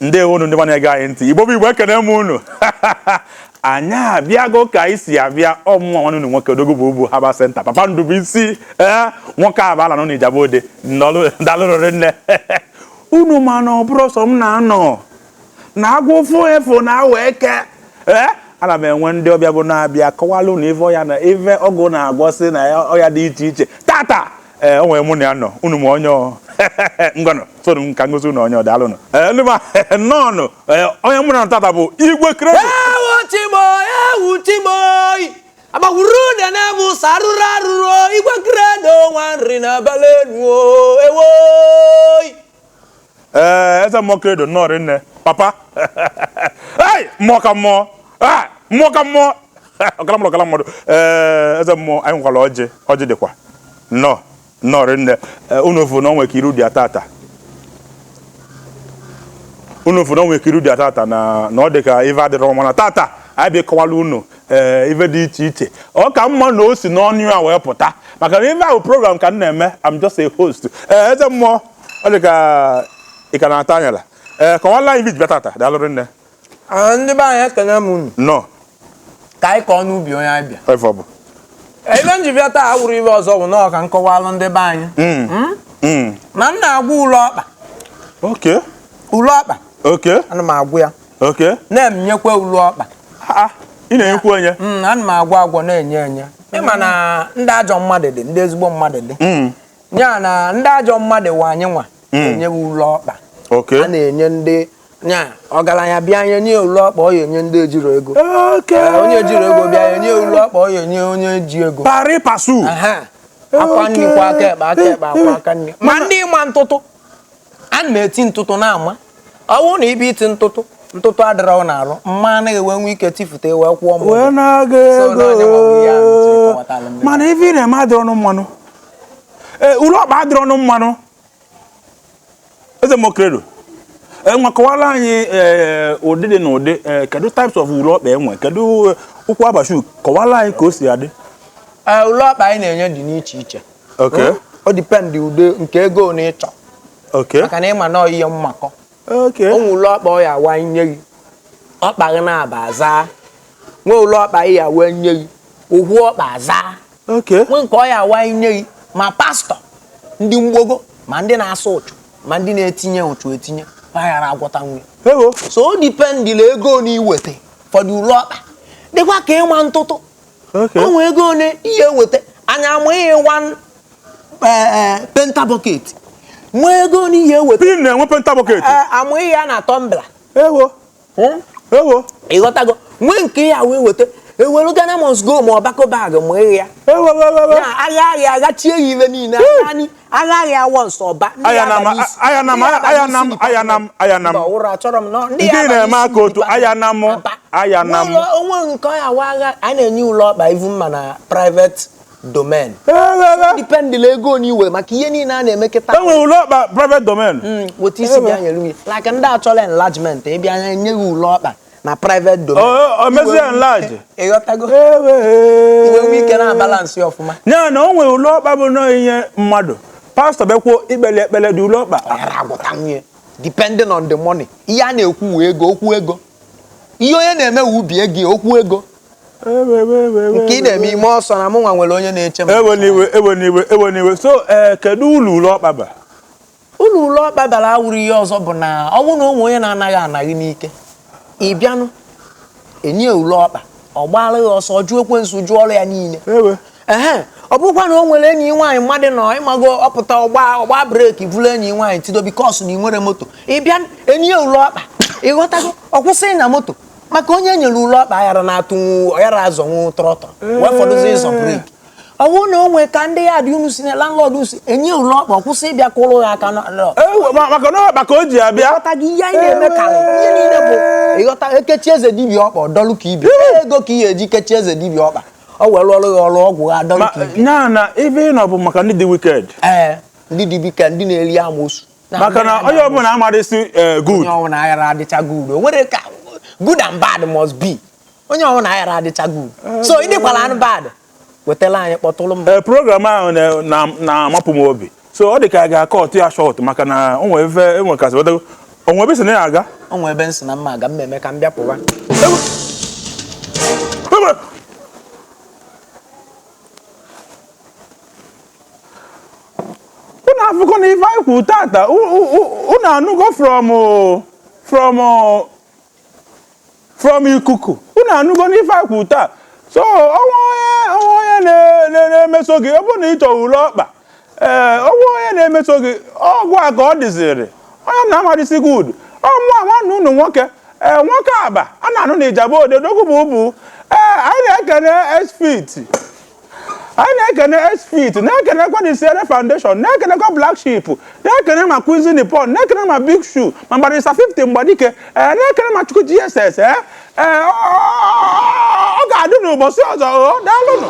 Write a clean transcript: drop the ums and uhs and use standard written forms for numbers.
Ndewonu ndị na-ege anyị ntị. Igbo bụ Igbo, ekene m unu. Anyị abịago ka anyị si abịa. Ọmụnwa nwanne unu nwoke, Odogwu bụ Ugwu Herbal Center, Papa Ndubuisi. Ee, nwoke a bụ ala nọ n'Ijebu Ode. Dalụrụrị nne unu. Ma na ọ bụrụ sọ m na-anọ na agwụ fụ efu na awa eke. Ee, ana m enwe ndị ọbịa bụ na-abịa kọwalụ na ife ọya na ife ọgwụ na-agwọsị na ọya dị iche iche. Tata, ee, o nwere mụ na ya nọ. Unu ma onye ọ ngwanụ soro m ka ngosi unu onye ọ. Daalụnụ. Ee, ndị ma nnọọnụ. Ee, onye mụ na tata bụ Igwe Credo. Ewu Chimo, ewu Chimo, agbawuru nene bụ sarụrụ arụrụ. Igwe Credo nwa nri na abalị enu o, ewo. Ee, eze mmụọ Credo, nnọọ rinne, papa. Ei, mmụọ ka mmụọ. Ah, mmụọ ka mmụọ, ọkala mmadụ, ọkala mmadụ. Ee, eze mmụọ anyị nwekwara ọjị, ọjị dịkwa. Nnọọ, nnọọ rinne. Ee, unu fụ na o nwere ka iru dị atata. Unu fụ na o nwere ka iru dị atata na ọ dị ka ife adịrọ. Mana tata anyị bịa kọwala unu, ee, ife dị iche iche. Ọ ka mma na o si n'ọnụ ya wee pụta, maka na ife ahụ program ka m na-eme. I'm just a host. Ee, eze mmụọ, ọ dị ka ị ka na-ata anyala. Ee, kọwala anyị ife iji bịa tata. Daalụ rinne. Ah, ndị be anyị, ekene m unu. Nnọọ. Ka anyị kọọ n'ubi onye anyị bịa. Ife ọ bụ Ebe m ji bịa taa awụrụ ibe ọzọ bụ nọọ ka m kọwalụ ndị be anyị na m na-agwọ ụlọ ọkpa. Ụlọ ọkpa. Ana m agwụ ya. Na-enyekwa ụlọ ọkpa. Ah, ị na-enyekwu onye? Ana m agwọ agwọ, na-enye enye. Ịma na ndị ajọ mmadụ dị, ndị ezigbo mmadụ dị. Ya na ndị ajọ mmadụ wụ anyị nwa enyewe ụlọ ọkpa. A na-enye ndị nya ọgaranya bịa nye nye ụlọ ọkpa, ọ ya enye ndị ejiro ego. Ee, onye ejiro ego bịa ya nye ụlọ ọkpa, ọ ya enye onye ji ego. Pari passu. Aha. Akwa nri kwa aka ekpe, aka ekpe akwa aka nri. Ma ndị ịma ntụtụ, ana m eti ntụtụ na-ama. Ọ bụrụ na ibe iti ntụtụ, ntụtụ adịrọ n'arụ mma, anaghị enwe nwe ike tifute wee kwụọ m wee ụgwọ. na-aga So, na onye nwe bụ ihe ahụ ego. ntị kọwatara m. Mana ife ị na-eme adịrọ ọnụ mmanụ. Ee, ụlọ ọkpa adịrọ ọnụ mmanụ. Eze mmụọ Credo, ee, nwa, kọwara anyị, ee, ụdị dị na ụdị. Ee, kedu types of ụlọ ọkpa enwe? Kedu ụkwụ abashu? Kọwara anyị ka o si adị. Ee, ụlọ ọkpa anyị na-enye dị n'iche iche. O depend ụdị nke ego na ịchọ. Maka na ịma na ọ ihe mmakọ. O nwe ụlọ ọkpa ọ ya awa nye gị, ọkpa gị na-aba aza. Nwee ụlọ ọkpa ị ya wee nye gị, ụhụ ọkpa aza. Nwee nke ọ ya awa nye gị, ma pastọ, ndị mgbogo, ma ndị na-asa ụchụ, ma ndị na-etinye ụchụ etinye, ha ghara agwọta nwunye. Ewo. So o dependịla ego na iweta fọdụ ụlọ ọkpa dịkwa ka ịma ntụtụ. O nwee ego one ihe eweta anya ama ihe one painter bucket. Nwee ego one ihe eweta. Pin na-enwe painter bucket. Amụ ihe ya na tumbler. Ewo, ewo. Ịghọtago? Nwee nke ya wee weta ewelu Ghana must go ma ọ bako bag ma ịghị ya. Ewo, ewo, ewo. Ya agha agha aghachie ya ibe niile anyị agha agha once ọba ndị ya Ayanam, aba n'isi- ayanam, ndị ya aba ayanam, n'isi ayanam, ayanam. Mba, ụra achọrọ m nọ ndị Nke ya ị aba na-eme n'isi aka otu, department. ayanam, Aba. ayanam. Onwe nke ọ ya wa agha anyị na-enye ụlọ ọkpa even ma na private domain. Ewo, ewo. Dependịla ego na iwe maka ihe niile a na-eme kịta. Enwere ụlọ ọkpa private domain. Weta isi bịa nyere nwunye like ndị achọrọ enlargement, ịbịa anya nye gị ụlọ ọkpa na private domain. O mezie enlarge. Ịghọtago? Ewe. Iwe nwee ike na balance ọfụma. Ya na o nwere ụlọ ọkpa bụ nọọ ihe mmadụ pastọ bịakwuo ikpele ekpele dị ụlọ ọkpa. Ọ yara agwọta nwunye depending on the money. Ihe a na-ekwu wee ego, okwu ego. Ihe onye na-eme wụ ubi ego, okwu ego. Nke ị na-eme ime ọsọ na mụ nwa nwere onye na-eche m. Ewe n'iwe, ewe n'iwe, ewe n'iwe. So, ee, kedu ụlọ ụlọ ọkpa ba? Ụlọ ụlọ ọkpa bara awụrụ ihe ọzọ bụ na ọ bụrụ na ụmụ onye na-anaghị anaghị n'ike, ị bịanụ enye ụlọ ọkpa, ọ gbaara ya ọsọ, jụọ ekwensu, jụọ ọrụ ya niile. Ewe. Ehe, ọ bụrụkwa na o nwere enyi nwaanyị mmadụ nọ ịmago, ọpụta ọgba ọgba brake bụrụ enyi nwaanyị tido because na ị nwere moto, ị bịa enyi ya ụlọ ọkpa. Ịghọtago? Ọ kwụsị ịnya moto maka onye nyere ụlọ ọkpa aghara na-atụnwu, ọghara azọnwu trọtọ wee fọdụzi ịzọ brake. Ọ bụrụ na o nwee ka ndị ya dị unu si na landlord si enye ụlọ ọkpa, ọ kwụsị ịbịa kụrụ ya aka Ewe, maka na ọkpa ka o ji abịa. Ịghọta gị? Ihe anyị na-eme karị ihe niile bụ ịghọta ekechi eze dibịa ọkpa ọdọlụ ka ibi ego ka ị ga-eji kechi eze dibịa ọkpa, ọ were ọrụ ya ọrụ ọgwụ ha adọlụ Ma ka ibi. Ya na ife ị nọ bụ maka ndị dị wicked. Ee, ndị dibịa, ndị na-eri amoosu. Maka na onye ọbụla amadịsị good. Onye ọbụla aghara adịcha good. O nwere ka good and bad must be. Onye ọbụla aghara adịcha good, so ị dịkwala anụ bad. Wetara anyị, kpọtụrụ m. Ee, program ahụ na-amapụ m obi, so ọ dị ka a ga-akọ ya short, maka na o nwere ife enwekasị onwe ebe si na ya aga. O nwere ebe nsị na mma aga mmemme ka m bịa pụwa. Unu afụgo na ife anyị kwu tata, unu anụgo from ikuku. Unu anụgo n'ife anyị kwu taa. So ọnwa onye na-emeso gị, ọ bụrụ na ị chọrọ ule ọkpa, ee, ọnwa onye na-emeso gị ọgwụ a ka ọ dịziri onye m na-amadịsị good. Ọmụa nwanne unu nwoke, ee, nwoke aba a na-anụ na Ijaba Ode Odogwu bụ ubu. Ee, anyị na-ekene Xfit, anyị na-ekene Xfit, na-ekenekwa the Sierra Foundation, na-ekenekwa Black Sheep, na-ekene ma Quincy Nippon, na-ekene ma Big Shoe, ma Barrister 50 Mgbadike, ee, na-ekene ma Chukwu GSS. Ee, ọ ga-adị n'ụbọchị ọzọ. O daalụnụ.